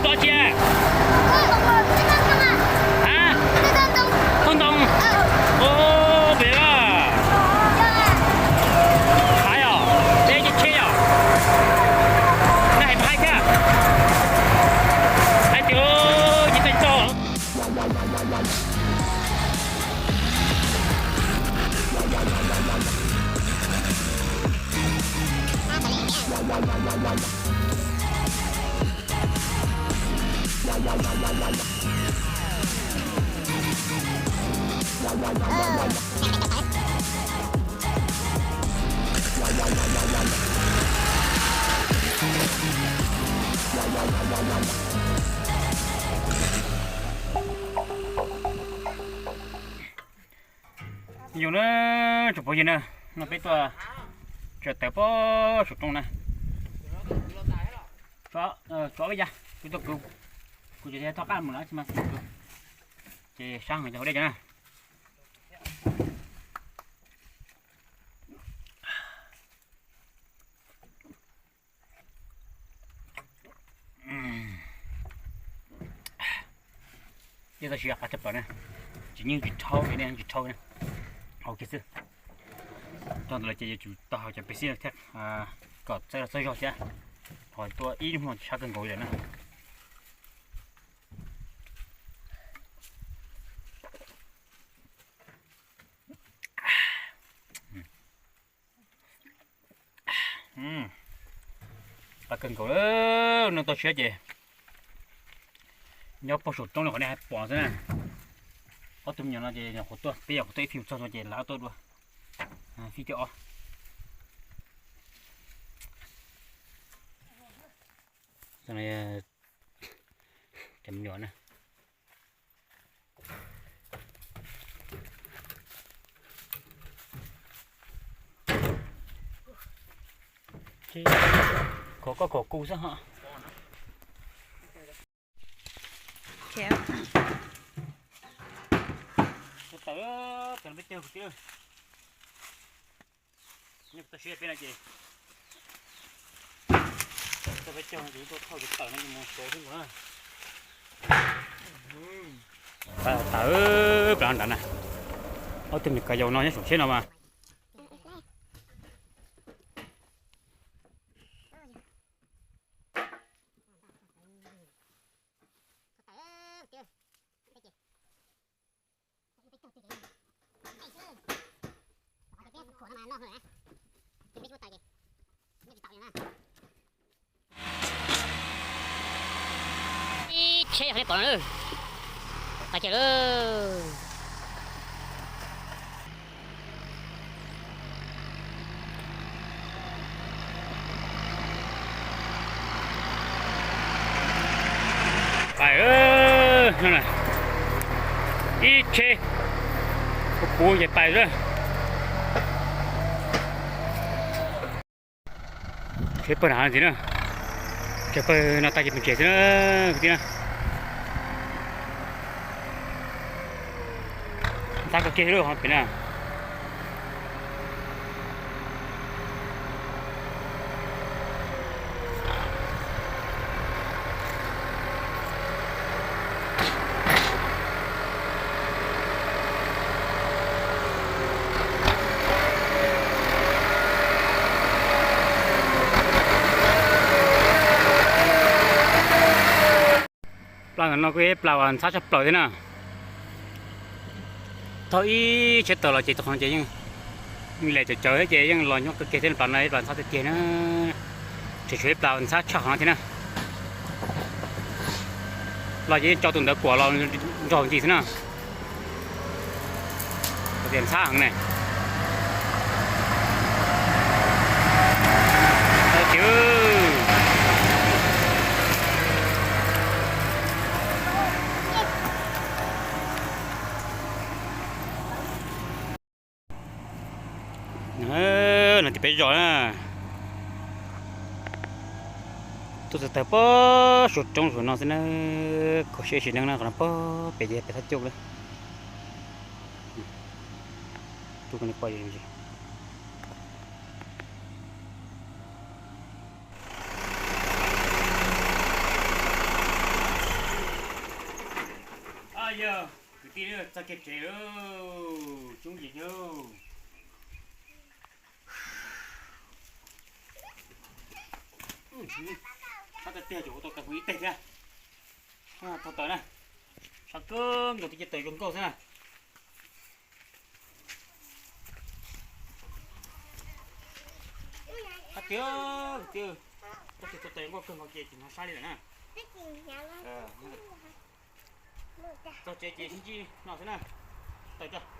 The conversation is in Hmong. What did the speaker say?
Tso tsia. A, thauj ntoo. O, pem a. Haib os, peb ceb tsheb os. Nej hais mas haib thiab. Haib tiag, tsis txaij txog. Yus na, tsoom phooj ywg na, no peb tuaj tsaws taws pem saum roob na. Tso, tso ib yam, kuv tuaj kwv, kuv tsis tau qab mus lawm tsis mas, ces sab heev ces ua dej cov na. Yog tau siv qab tshaj plaws na, tsis yeej tsis dhau li ne, tsis dhau na, hauv kiag xwb. Coj ntawd lawm ces yuav tsum tau haus cov pes xib thiab kom txawj txawj zog thiab, ho tua ib hnub no sab kawg nkaus li lawm na. Qab kawg nkaus lawm, noj toj siab ces nyob pem saum roob li qhov nej hais pom xwb na. Ob tug me nyuam no ces nyuam qhuav tuaj, peb nyuam qhuav tuaj ib phim txog no ces lawv ob tuaj dua, fij cov ob. Cov me nyuam na. Khov koj khov kuv xwb hos. Tawm, tawm peb caug kwv tij. Tau siab peb no ces, tau peb caug no ces tuaj thauj tus tawm no ces mus tsev xwb ntag. Tawm plaws nrad na. Ob tug me nyuam ka yau no nyob saum tsheb no mas. Ib tsheb yog nej pom no, qab kiag lawm. Pais, ib tsheb, kuv ces pais xwb. Tsheb pawg nram ntxiv na, tsheb pawg no tag ces mus tsev xwb na kwv tij na. Ntxhab kawg kiag lub hov pem na. Plaws no kuj yog ib plaws uas ntxhab tshaj plaws thiab na. Thauj ib tsheb tawm los ces tus qhov ces yeej lem cawv cawv thiab ces yeej los nyuaj kawg kiag thiab, plaws no ib plaws ntxhab tiag tiag na. Tseem tshuav ib plaws ntxhab tshaj qhov no thiab na. Los ces yeej tso tus ntawd kuam los nrog ncig xwb na. Tias ntxhab heev ne. No tias peb zos na, tuaj txog tag pem saum roob saum no xwb na, kho siab sim neej na, qhov no pem ces pem thaj cuj lawm. Tuaj kom nej pom zoo. Tij, txog kiag tsev lawm, tsoom niam txiv. Qab tiag tiag ces ua tau tawm kuv ib teg thiab. Thauj taws na, sab kawg nkaus, tib ce taws zoo nkauj xwb na. Qab tiag tiag, tab sis thauj taws zoo nkauj kawg nkaus ces tsis hnov sab li lawm na. Txog tsev ces sib ntsib no xwb na. Taws tso.